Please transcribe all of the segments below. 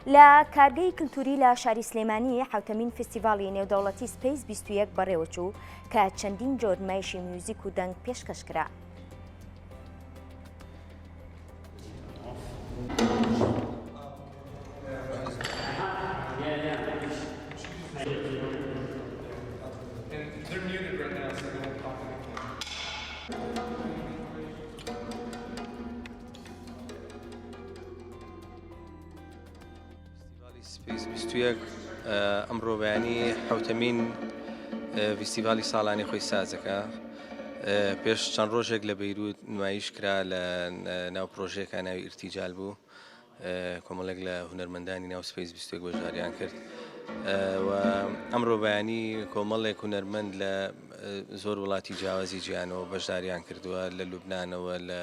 لە کارگەی کلتوری لە شاری سلێمانی حەوتەمین فیستیڤاڵی نێودەوڵەتی Space 21 بەڕێوەچوو کە چەندین جۆر نمایشی میوزیک و دەنگ پێشکەش کرا. فیستیڤاڵی Space 21 ئەمڕۆ بەیانی حوتەمین فیستیڤاڵی ساڵانی خۆی سازەکە پێش چەند ڕۆژێک لە بەیروت نمایش کرا لە ناو پرۆژەیەکە ناوی ئیرتیجال بوو کۆمەڵێک لە هونەرمەندانی ناو Space 21 بەشداریان کرد و ئەمڕۆ بەیانی کۆمەڵێک هونەرمەند لە زۆر وڵاتی جیاوازی جیانەوە بەشداریان کردووە لە لوبنانەوە لە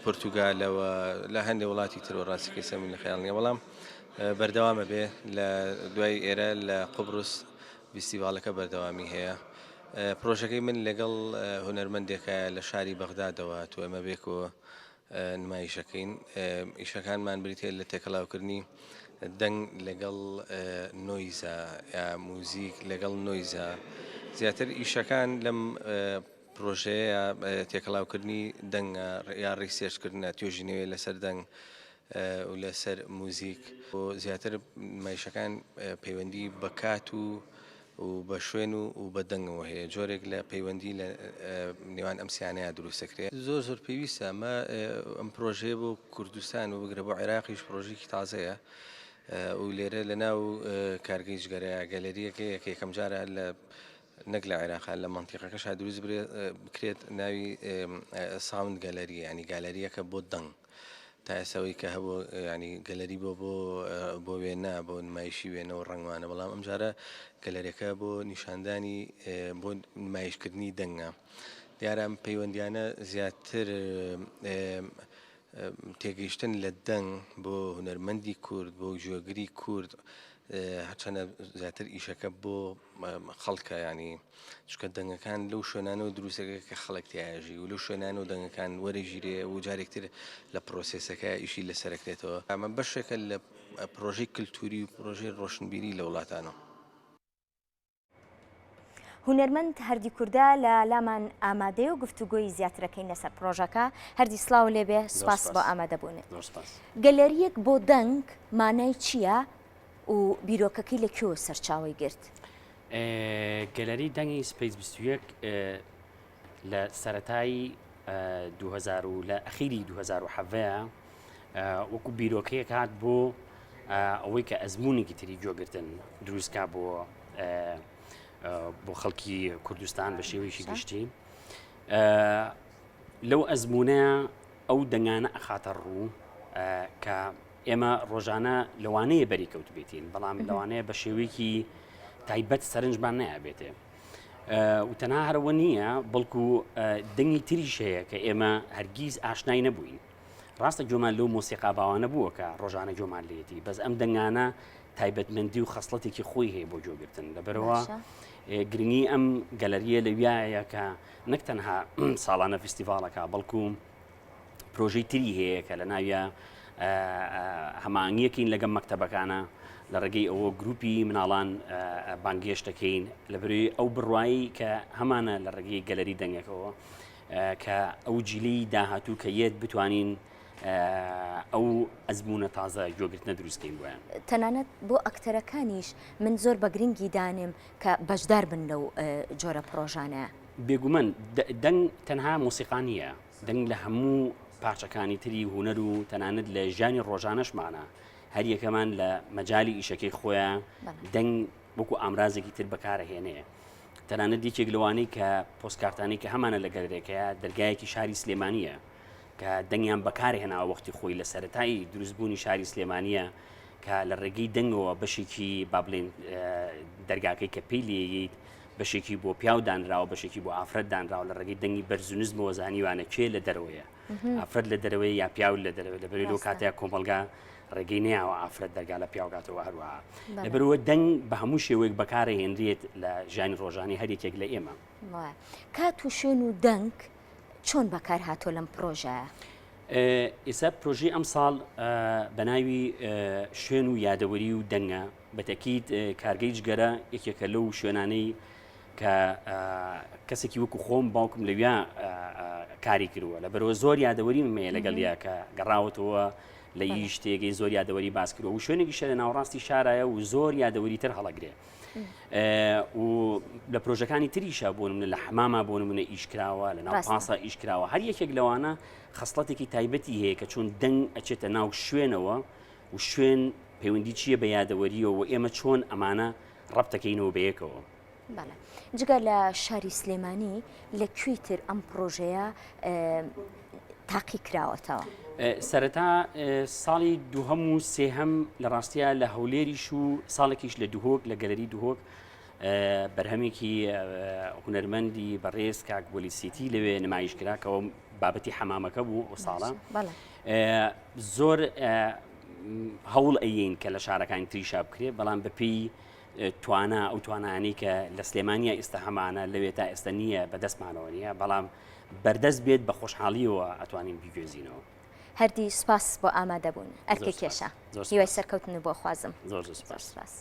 پرتوگالەوە لە هەندێک وڵاتی ترەوە ڕاستەکەی سەمین لە خەیاڵ نییە بەڵام بەردەوامە بێ لە دوای ئێرە لە قوبرس فیستیڤاڵەکە بەردەوامی هەیە پرۆژەکەی من لەگەڵ هونەرمەندێکە لە شاری بەغدادەوە تو ئەمە بێکەوە نمایشەکەین ئیشەکانمان بریتە لە تێکەڵاوکردنی دەنگ لەگەڵ noise ا یا موزیک لەگەڵ noise ا زیاتر ئیشەکان لەم پرۆژەیە تێکەڵاوکردنی دەنگە یا research کردنە توێژینەوەی لەسەر دەنگ و لەسەر موزیک بۆ زیاتر نمایشەکان پەیوەندی بە کات و و بە شوێن و و بە دەنگەوە هەیە جۆرێک لە پەیوەندی لە نێوان ئەم سیانەیە دروست دەکرێت. زۆر زۆر پێویستە ئەمە ئەم پرۆژەیە بۆ کوردستان و بگرە بۆ عێراقیش پرۆژێکی تازەیە و لێرە لە ناو کارگەی جگەرەیە گەلەریەکەیە کە یەکەم جارە لە نەک لە عێراقا لە مەنتیقەکەشا دروست بکرێت ناوی sound gallery ینی گالەریەکە بۆ دەنگ. تا ئێستا ئەوەی کە هەبوو ینی گەلەری بۆ بۆ بۆ وێنە بۆ نمایشی وێنە و ڕەنگوانە بەڵام ئەمجارە گەلەرەکە بۆ نیشاندانی بۆ نمایشکردنی دەنگە دیارە ئەم پەیوەندیانە زیاتر تێگەیشتن لە دەنگ بۆ هونەرمەندی کورد بۆ گوێگری کورد هەرچەنە زیاتر ئیشەکە بۆ خەڵکە ینی چونکە دەنگەکان لەو شوێنانەوە دروستەکە کە خەڵک تیاژی و لەو شوێنان و دەنگەکان وەرەگیرێ و جارێکتر لە process ەکە ئیشی لەسەرکرێتەوە ئەمە بەشێکە لە پرۆژەی کللتوری و پرۆژەی ڕۆشنبیری لە وڵاتانەوە. هونەرمەند هەردی کوردە لە لامان ئامادەیە و گفتوگۆی زیاترەکەین لەسەر پرۆژەکە هەردی سلااو لێبێ سپاس بۆ ئامادەبوونت گەلەریەک بۆ دەنگ مانای چییە و بیرۆکەکەی لە کوێوە سەرچاوەی گرت؟ گەلەری دەنگی Space 21 لە سەتایی 2000 و لە ئەخیری 2017 وەکو بیرۆکەیەک هات بۆ ئەوەی کە ئەزمونێکی تری گوێگرتن دروستکا بۆ بۆ خەڵکی کوردستان بە شێوەیەکی گشتی لەو ئەزمونە ئەو دەنگانە ئەخاتە ڕوو کە ئێمە ڕۆژانە لەوانەیە بەری کەوتبێتین بەڵام لەوانەیە بە شێوەیەکی تایبەت سەرنجمان نابێتێ و تەنها هەرەوە نییە بەڵکو دەنگی تریش هەیە کە ئێمە هەرگیز ئاشنای نەبووین ڕاستە گوێمان لەو مۆسیقا باوانە بووە کە ڕۆژانە گوێمان لێتی بەس ئەم دەنگانە تایبەتمەندی و خەسڵەتێکی خۆی هەیە بۆ گوێگرتن لەبەرەوە گرنگی ئەم گەلەریە لەویایە کە نەک تەنها ساڵانە فیستیڤاڵەکە بەڵکو پرۆژەی تری هەیە کە لە ناویە هەمانگیەکەین لەگەم مەکتەبەکانە لە ڕێگەی ئەوە گروپی مناڵان بانگێشت دەکەین لە بەروی ئەو بڕایی کە هەمانە لە ڕێگەی گەلەری دەنگەکەەوە کە ئەو جیلی داهاتوو کە یەت بتوانین ئەو ئەزمونە تازە گوێگرتنە دروستکەین بۆیان. تەنانەت بۆ ئەکتەرەکانیش من زۆر بە گرنگی دانێم کە بەشدار بن لەو جۆرە پڕۆژانە. بێگومان دەنگ تەنها مۆسیقا نییە، دەنگ لە هەموو پارچەکانی تری هونەر و تەنانەت لە ژیانی ڕۆژانەشمانە هەر یەکەمان لە مەجالی ئیشەکەی خۆیان دەنگ وەکو ئامرازێکی تر بەکارەهێنێ. تەنانەت یەکێک لەوانەی کە پۆستکارتانەی کە هەمانە لە گەلەرێکەیە دەرگایەکی شاری سلێمانییە کە دەنگیان بەکارهێناوە وەختی خۆی لە سەرەتای دروستبوونی شاری سلێمانییە کە لە ڕێگەی دەنگەوە بەشێکی با بڵێن دەرگاکەی کە پێی لێیت بەشێکی بۆ پیاو دانراوە بەشێکی بۆ ئافرەت دانراوە لە ڕێگەی دەنگی بەرز و نزمەوە زانیوانە کێ لە دەرەوەیە ئافرەت لە دەرەوەی یا پیاو لە دەرەوە لە بەری لەو کاتەیە کۆمەڵگا ڕێگەی نەیاوە ئافرەت دەرگا لە پیاوکاتەوە هەروەها لەبەرەوە دەنگ بە هەموو شێوەیەک بەکارەهێنرێت لە ژیانی ڕۆژانی هەر یەکێک لە ئێمە. کات و شوێن و دەنگ چۆن بەکار هاتووە لەم پرۆژەیە؟ ئێستا پرۆژەی ئەمساڵ بە ناوی شوێن و یادەوەری و دەنگە بەتەکیید کارگەی جگەرە یەکێکە لەو شوێنانەی کە کەسێکی وەکو خۆم باوکم لەویا کاری کردووە لە بەرەوە زۆر یادەوەری مەیە لەگەڵیا کە گەڕاوەتەوە لە یش تێگەی زۆر یادەوەری باس کردووە و شوێنێکیشە لە ناوەڕاستی شارایە و زۆر یادەوەری تر هەڵەگرێ. و لە پرۆژەکانی تریشە بۆ منە لە حەماما بۆ منە ئیش کراوە لە ناو پاسا ئیش کراوە هەر یەکێک لەوانە خەسڵەتێکی تایبەتی هەیە کە چۆن دەنگ ئەچێتە ناو شوێنەوە و شوێن پەیوەندی چییە بە یادەوەریەوە و ئێمە چۆن ئەمانە ڕەبتەکەینەوە بەیەکەوە. بەڵێ جگە لە شاری سلێمانی لە کوێی تر ئەم پڕۆژەیە تاقی کراوەتەوە؟ سەرەتا ساڵی دووهەم و سێهەم لە ڕاستیا لە هەولێریش و ساڵێکیش لە دهۆک لە گەلەری دهۆک بەرهەمێکی هونەرمەندی بەڕێز کاک وەلیسیتی لەوێ نمایش کرا کەەوە بابەتی حەمامەکە بوو ئەو ساڵە زۆر هەوڵ ئەیین کە لە شارەکانی تریشا بکرێ بەڵام بەپێی توانا ئەو توانایانەی کە لە سلێمانیا ئێستا هەمانە لەوێ تا ئێستا نییە بەدەستمانەوە نییە بەڵام بەردەست بێت بە خۆشحاڵیەوە ئەتوانین بیگوێزینەوە. هەردی سوپاس بۆ ئامادەبوون. ئەرکە کێشە. هیوای سەرکەوتنت بۆ خوازم. زۆر زۆر سوپاس. سوپاس.